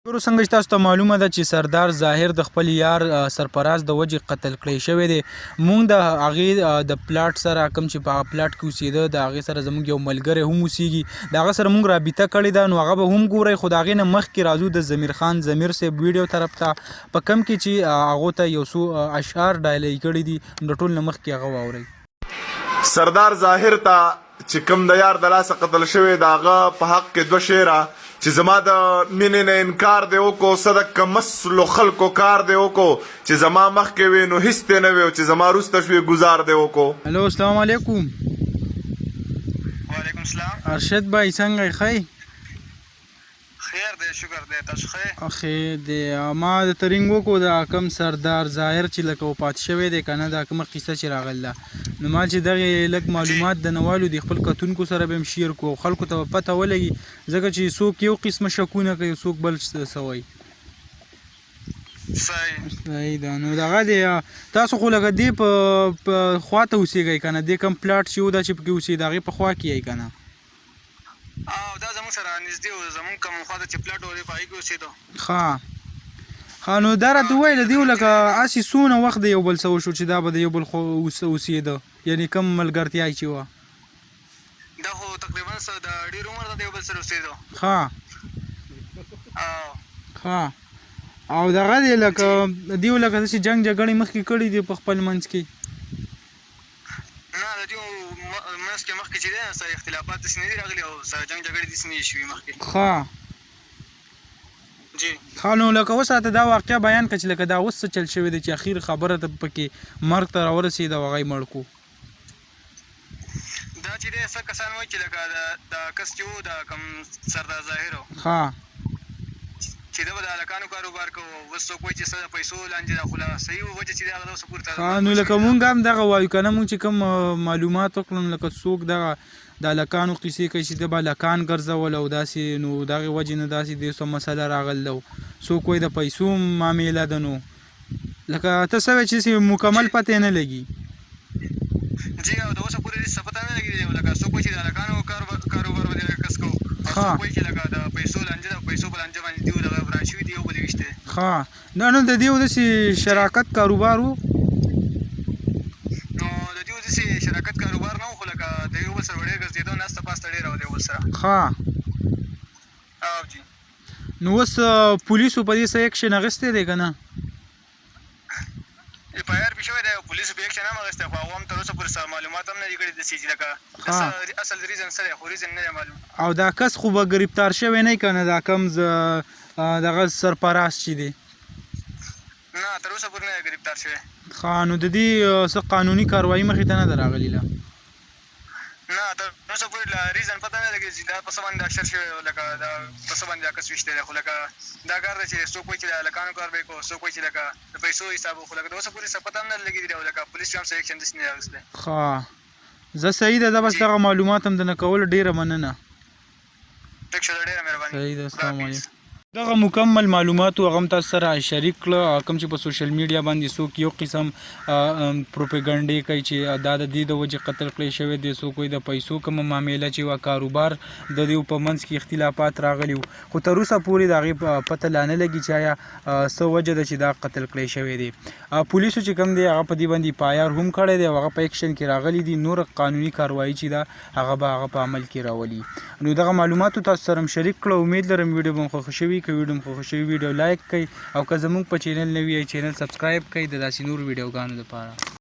ګورو څنګه چې تاسو ته معلومه ده چې سردار ظاهر د خپل یار سرپراز د وجې قتل کړی شوی دی. مونږ د هغې د پلاټ سره کوم چې په هغه پلاټ کې اوسېده، د هغې سره زموږ یو ملګری هم اوسېږي، د هغه سره مونږ رابطه کړې ده، نو هغه به هم ګورئ. خو د هغې نه مخکې راځو د ضمیر خان ضمیر صاحب ویډیو طرف ته، په کوم کې چې هغو ته یو څو اشعار ډالۍ کړي دي، نو د ټول نه مخکې هغه واورئ. سردار ظاهر ته چې کوم د یار د لاسه قتل شوی د هغه په حق کې دوه شعره چې زما د مینې نه انکار دی وکړو، څه د کمسلو خلکو کار دی وکړو، چې زما مخکې وې نو هیڅ دی نه وې او چې زما وروسته شوې ګوزار دی وکړو. هلو اسلام علیکم. وعلیکم السلام. ارشد بای څنګه یې ښه یې؟ خیر دی شکر دی تاسو ښه یې؟ خیر دی. ما د ترینګ وکړو دا کوم سردار ظاهر چې لکه وفات شوی دی کنه، دا کومه قصه چې راغله ده نو ما چې دغه لږ معلومات د نوالو دي خپل کتونکو سره به هم شیر کو، خلکو ته به پته ولګي، ځکه چې څوک یو قسمه شکونه کوي څوک بل څه وایي. صحیح. صحیح ده. نو دغه دی تاسو خو لکه دی په خواته اوسېږئ کنه، دی کوم پلاټ چې و دا چې پکې اوسېده هغې په خوا کې یئ کنه؟ او دا زموږ سره نږدې و، زموږ کوم خوا ته چې پلاټ و دی په هغې کې اوسېدو. ښه ښه نو دا راته ووایه له دیو لکه هسې څونه وخت د یو بل سره وشو چې دا به د یو بل خو اوسېده، یعنې کوم ملګرتیا یې چې وه؟ دا خو تقریبا څه د ډېر عمر ته د یو بل سره اوسېدو. ښه او ښه او دغه دی لکه دیو لکه داسې جنګ جګړې مخکې کړي دي په خپل منځ کې؟ نه د دیو منځ کې مخکې چې دی څه اختلافات داسې نه دي راغلي او څه جنګ جګړې داسې نه دي شوي مخکې. ښه. جی. ښه نو لکه اوس راته دا واقعه بیان کړه چې لکه دا اوس څه چل شوی دی چې اخیر خبره ته پکې مرګ ته راورسېده او هغه یې مړ کړو. دا چې دی څه کسان وایي چې لکه دا کس چې وو دا کوم سردار ظاهر و. ښه. چې ده به د هلکانو کاروبار کوو او اوس څوک وایي چې څه د پیسو لانجه ده خو لا صحیح وجه چې ده هغه د اوسه پورې ښه نو لکه مونږ هم دغه وایو کنه، مونږ چې کوم معلومات وکړل لکه څوک دغه د هلکانو قصې کوي چې ده به هلکان ګرځول او داسې، نو دغې وجې نه داسې دې څه مسله راغله، څوک وایي د پیسو معامله ده، نو لکه ته څه وایې چې داسې مکمل پته یې نه لګي. جی او د اوسه پورې څه پته نه لګي لکه څوک وایي چې د هلکانو کاروبار به دې کس کوو او څوک وایي چې لکه د پیسو لانجه ده، پیسو په لانجه باندې دیو دغه وران شوي دي یو بل یې ویشتی. ښه نه نو د دیو داسې شراکت کاروبار وو؟ نو د دیو داسې شراکت کاروبار نه وو خو لکه د یو بل سره به ډېر ګرځېدو، ناسته پاسته ډېره وه د یو بل سره. ښه. او جی. نو اوس پولیسو په دې څه اکشن اخیستی دی که نه؟ اف آی آر پې شوی دی او پولیسو پې اکشن هم اخیستی خو هغو هم تر اوسه پورې څه معلومات هم نه دي کړي داسې چې لکه د څه اصل ریزن څه دی خو ریزن نه دی معلوم. او دا کس خو به ګرفتار شوی نه که نه دا کوم دغه سرپرست چې دی؟ نه تر اوسه پورې نه دی ګرفتار شوی. ښه نو د دې څه قانوني کاروايي مخې ته نه ده راغلې لا؟ نه تر اوسه پورې لا ریزن پته نه لګي چې دا په څه باندې اشر شوی او لکه دا په څه باندې دا کس ویشتی دی خو لکه دا کار دی چې څوک وایي چې د هلکانو کار به یې کوو څوک وایي چې لکه د پیسو حساب و خو لکه د اوسه پورې څه پته هم نه لګېدلې او لکه پولیس هم څه اکشن داسې نه دی اخیستی. ښه ځه صحیح ده زه بس دغه معلومات هم درنه کول ډیره مننه. ټیک شو ډیره مهرباني. صحیح ده السلام علیکم. دغه مکمل معلومات هغه هم تاسو سره شریک کړه کوم چې په سوشل میډیا باندې څوک یو قسم پروپاګاندا کوي چې دا د دې د وجې قتل کړی شوی دی، څوک وایي د پیسو کومه معامله چې وه کاروبار د دې په منځ کې اختلافات راغلي وو، خو تر اوسه پورې د هغې پته لا نه لګي چې آیا څه وجه ده چې دا قتل کړی شوی دی. پولیسو چې کوم دی هغه په دې باندې اف آی آر هم کړی دی او هغه په اکشن کې راغلي دي، نور قانوني کاروايي چې ده هغه به هغه په عمل کې راولي. نو دغه معلوماتو تاسو سره هم شریک کړو، امید لرم ویډیو به مو خوښه شوي. که ویډیو مو خوښه شوي ویډیو لایک کړئ او که زموږ په چینل نوي یئ چینل سبسکرایب کړئ د داسې نورو ویډیوګانو لپاره.